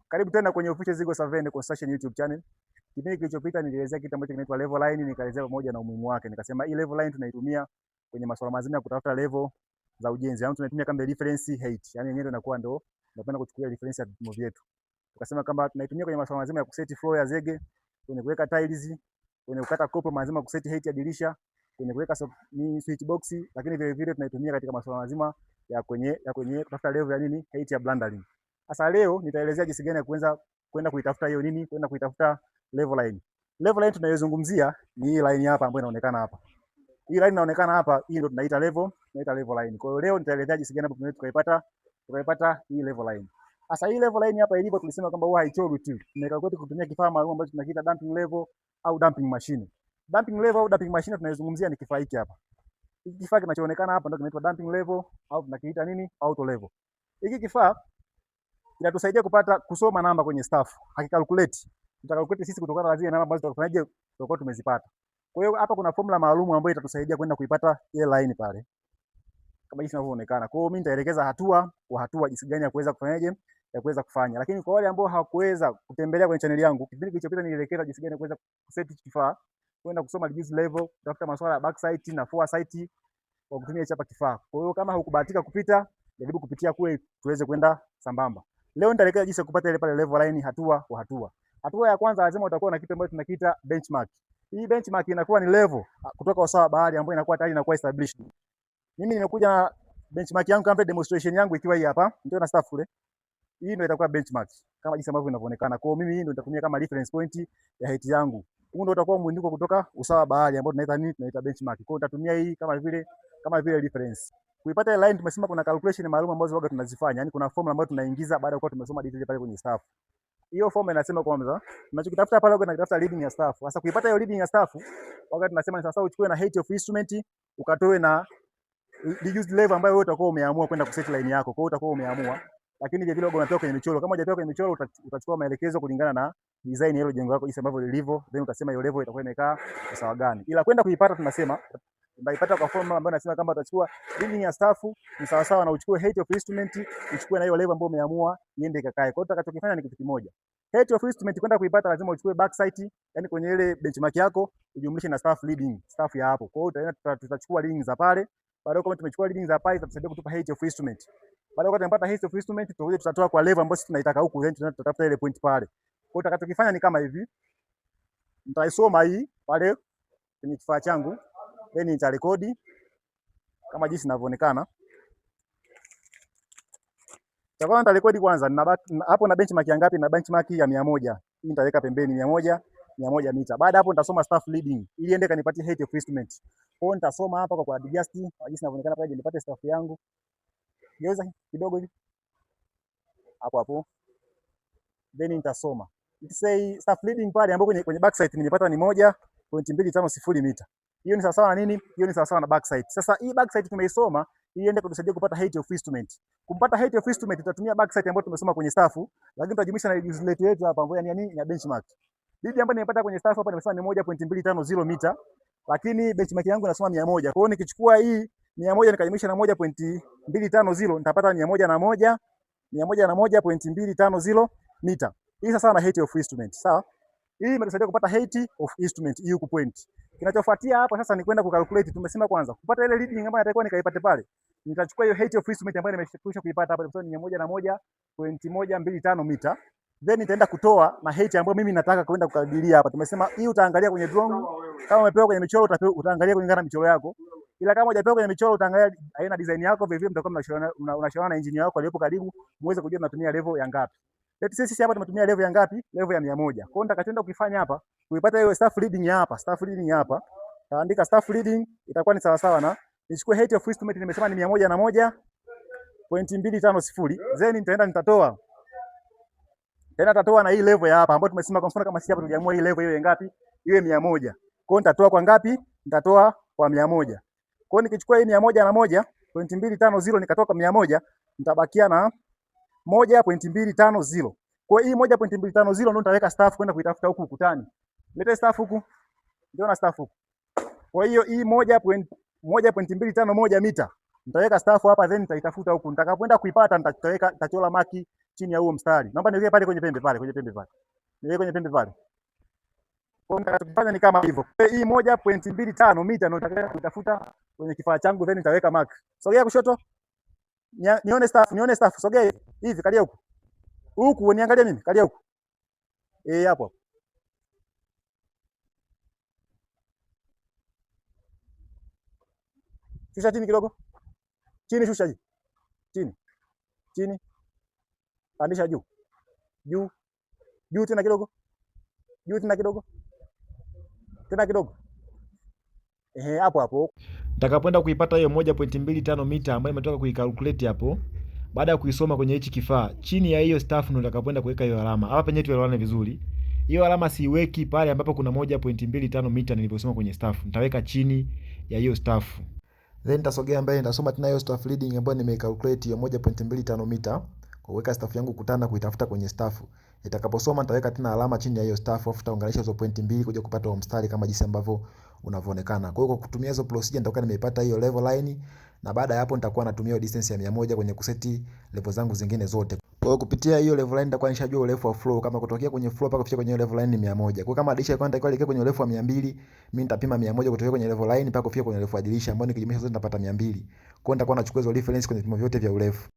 Karibu tena kwenye Official Zigo Survey and Construction YouTube channel. Kipindi kilichopita nilielezea kitu ambacho kinaitwa level line, nikaelezea pamoja na umuhimu wake. Nikasema hii level line tunaitumia kwenye masuala mazima ya kutafuta level za ujenzi. Yaani tunaitumia kama reference height. Yaani yenyewe ndio inakuwa ndo tunapenda kuchukulia reference ya vipimo vyetu. Tukasema kwamba tunaitumia kwenye masuala mazima ya kuseti floor ya zege, kwenye kuweka tiles, kwenye kukata kopo mazima kuseti height ya dirisha, kwenye kuweka ni switch box, lakini vile vile tunaitumia katika masuala mazima ya kwenye kutafuta level ya nini, height ya brandering. Sasa leo nitaelezea jinsi gani ya kuweza kwenda kuitafuta hiyo nini, kwenda kuitafuta level line. Level line tunayozungumzia ni hii line hapa ambayo inaonekana hapa. Hii line inaonekana hapa, hii ndio tunaita level line. Kwa hiyo leo nitaelezea jinsi gani hapo tunaweza tukaipata hii level line. Sasa hii level line hapa ilipo, tulisema kwamba huwa haichorwi tu. Tunaikalkulate kutumia kifaa maalum ambacho tunakiita dumping level au dumping machine. Dumping level au dumping machine tunayozungumzia ni kifaa hiki hapa. Hiki kifaa kinachoonekana hapa ndio kinaitwa dumping level au tunakiita nini? Auto level. Hiki kifaa kinatusaidia kupata kusoma namba kwenye staff. Hakikalculate. Tutakalculate sisi kutokana na zile namba ambazo tutafanyaje, tutakuwa tumezipata. Kwa hiyo hapa kuna formula maalum ambayo itatusaidia kwenda kuipata ile line pale. Kama jinsi inavyoonekana. Kwa hiyo mimi nitaelekeza hatua kwa hatua jinsi gani ya kuweza kufanyaje, ya kuweza kufanya. Lakini kwa wale ambao hawakuweza kutembelea kwenye channel yangu, kipindi kilichopita nilielekeza jinsi gani ya kuweza kuseti kifaa, kwenda kusoma reduce level, kutafuta masuala ya backsight na foresight kwa kutumia chapa kifaa. Kwa hiyo kama hukubahatika kupita, jaribu kupitia kule tuweze kwenda sambamba. Leo nitaelekeza jinsi ya kupata ile pale level line hatua kwa hatua. Hatua ya kwanza lazima utakuwa na kitu ambacho tunakiita benchmark. Hii benchmark inakuwa ni level kutoka usawa wa bahari ambayo inakuwa tayari inakuwa established. Mimi nimekuja na benchmark yangu kama demonstration yangu ikiwa hii hapa, ndio na staff kule. Hii ndio itakuwa benchmark kama jinsi ambavyo inavyoonekana. Kwa hiyo mimi hii ndio nitatumia kama reference point ya height yangu. Huu ndio utakuwa mwinuko kutoka usawa wa bahari ambao tunaita nini? Tunaita benchmark. Kwa hiyo nitatumia hii kama vile reference. Kuipata line tumesema kuna calculation maalum ambazo waga tunazifanya, yani kuna formula ambayo tunaingiza baada ya kuwa tumesoma detail pale kwenye staff. Hiyo formula inasema kwamba tunachokitafuta pale waga tunatafuta reading ya staff. Sasa kuipata hiyo reading ya staff, waga tunasema ni sasa uchukue na height of instrument ukatoe na reduced level ambayo wewe utakuwa umeamua kwenda kuset line yako. Kwa hiyo utakuwa umeamua, lakini vile vile waga unapewa kwenye michoro. Kama hujapewa kwenye michoro, utachukua maelekezo kulingana na design ya hilo jengo lako jinsi ambavyo lilivyo, then utasema hiyo level itakuwa imekaa sawa gani. Ila kwenda kuipata tunasema utaipata kwa formula ambayo nasema kama utachukua reading ya staff ni sawa sawa na uchukue height of instrument, uchukue na hiyo level ambayo umeamua iende ikakae. Kwa hiyo utakachokifanya ni kitu kimoja. Height of instrument kwenda kuipata lazima uchukue backsight, yani kwenye ile benchmark yako ujumlishe na staff reading, staff ya hapo. Kwa hiyo utaenda tutachukua reading za pale. Baada kama tumechukua reading za pale itatusaidia kutupa height of instrument. Baada ya tumepata height of instrument, tutakuja tutatoa kwa level ambayo sisi tunaitaka huku, then tutatafuta ile point pale. Kwa hiyo utakachokifanya ni kama hivi. Nitaisoma hii pale kwenye kifaa changu, then nitarekodi kama jinsi inavyoonekana. Cha kwanza nitarekodi kwanza, nina hapo na benchmark ya ngapi? Na benchmark ya 100. Hii nitaweka pembeni 100, 100 mita. Baada hapo nitasoma staff reading ili ende kanipatie height of instrument. Kwa hiyo nitasoma hapa kwa adjust kwa jinsi inavyoonekana pale nipate staff yangu. Geuza kidogo hivi. Hapo hapo. Then nitasoma. Let's say staff reading pale ambapo kwenye backsight nimepata ni 1.250 mita. Hiyo ni sawasawa na nini? Hiyo ni sawasawa na backsight. Sasa hii backsight tumeisoma ili iende kutusaidia kupata height of instrument. Kumpata height of instrument tutatumia backsight ambayo tumesoma kwenye staff, lakini tutajumlisha na reduce rate yetu hapa ambayo ni nini? Ya benchmark. Read ambayo nimepata kwenye staff hapa nimesema ni 1.250 mita, lakini benchmark yangu inasoma 100. Kwa hiyo nikichukua hii 100 nikajumlisha na 1.250 nitapata 101 101.250 mita. Hii sasa na height of instrument. Sawa? Hii imetusaidia kupata height of instrument hii huku point. Kinachofuatia hapa sasa ni kwenda kucalculate. Tumesema kwanza kupata ile reading ambayo natakiwa nikaipate pale. Nitachukua hiyo height of instrument ambayo nimeshakwisha kuipata hapa ni 101.125 mita. Then nitaenda kutoa na height ambayo mimi nataka kwenda kukadiria hapa. Tumesema hii utaangalia kwenye drawing. Kama umepewa kwenye michoro utaangalia kulingana na michoro yako. Ila kama hujapewa kwenye michoro utaangalia aina design yako, vile vile mtakuwa mnashauriana na engineer wako aliyepo karibu muweze kujua mnatumia level ya ngapi. Let's say sisi hapa tumetumia level ya ngapi? Level ya 100. Kwa hiyo nitakachoenda kukifanya hapa, kuipata hiyo staff reading ya hapa, staff reading ya hapa. Taandika staff reading itakuwa ni sawa sawa na nichukue height of instrument nimesema ni 101.250. Then nitaenda nitatoa. Tena nitatoa na hii level ya hapa ambayo tumesema kwa mfano kama sisi hapa tuliamua hii level iwe ngapi? Iwe 100. Kwa hiyo nitatoa kwa ngapi? Nitatoa kwa 100. Kwa hiyo nikichukua hii 101.250 nikatoa kwa 100, nitabakia na 1.250. Kwa hiyo hii 1.250 ndio nitaweka staff kwenda kuitafuta huku ukutani. Leta staff huku. Ndio na staff huku. Kwa hiyo hii 1.251 mita nitaweka staff hapa, then nitaitafuta huku. Nitakapoenda kuipata nitaweka, nitachora mark chini. Chini ya huo mstari. Naomba niweke pale kwenye pembe pale, kwenye pembe pale. Niweke kwenye pembe pale. Kwa hiyo nitakachofanya ni kama hivyo. Hii 1.25 mita ndio nitakayotafuta kutafuta kwenye kifaa changu, then nitaweka mark. Sogea kushoto. Nione staff, nione staff. Sogea hivi, kalia huku. Huku niangalie mimi, kalia huku. Eh, hapo hapo. Shusha chini kidogo. Chini, shusha hii. Chini. Chini. Pandisha juu. Juu. Juu tena kidogo. Juu tena kidogo. Tena kidogo. Ehe, hapo hapo. Nitakapoenda kuipata hiyo 1.25 mita ambayo nimetoka kuicalculate hapo, baada ya kuisoma kwenye hichi kifaa, chini ya hiyo staff ndio nitakapoenda kuweka hiyo alama. Hapa penyewe tuelewane vizuri. Hiyo alama siweki pale ambapo kuna 1.25 mita nilivyosoma kwenye staff. Nitaweka chini ya hiyo staff. Then nitasogea mbele, nitasoma tena hiyo staff reading ambayo nimeicalculate hiyo 1.25 mita kwa kuweka staff yangu kutana kuitafuta kwenye staff. Itakaposoma nitaweka tena alama chini ya hiyo staff, afu nitaunganisha hizo point mbili kuja kupata huo mstari kama jinsi ambavyo unavyoonekana. Kwa hiyo kwa kutumia hizo procedure nitakuwa nimeipata hiyo level line, na baada ya hapo nitakuwa natumia distance ya 100 kwenye kuseti level zangu zingine zote. Kwa hiyo kupitia hiyo level line nitakuwa nishajua urefu wa floor, kama kutokea kwenye floor mpaka kufika kwenye level line ni 100. Kwa hiyo kama dirisha ilikuwa inatakiwa likaa kwenye urefu wa 200, mimi nitapima 100 kutokea kwenye level line mpaka kufika kwenye urefu wa dirisha ambao nikijumlisha zote nitapata 200. Kwa hiyo nitakuwa nachukua hizo reference kwenye vipimo vyote vya urefu.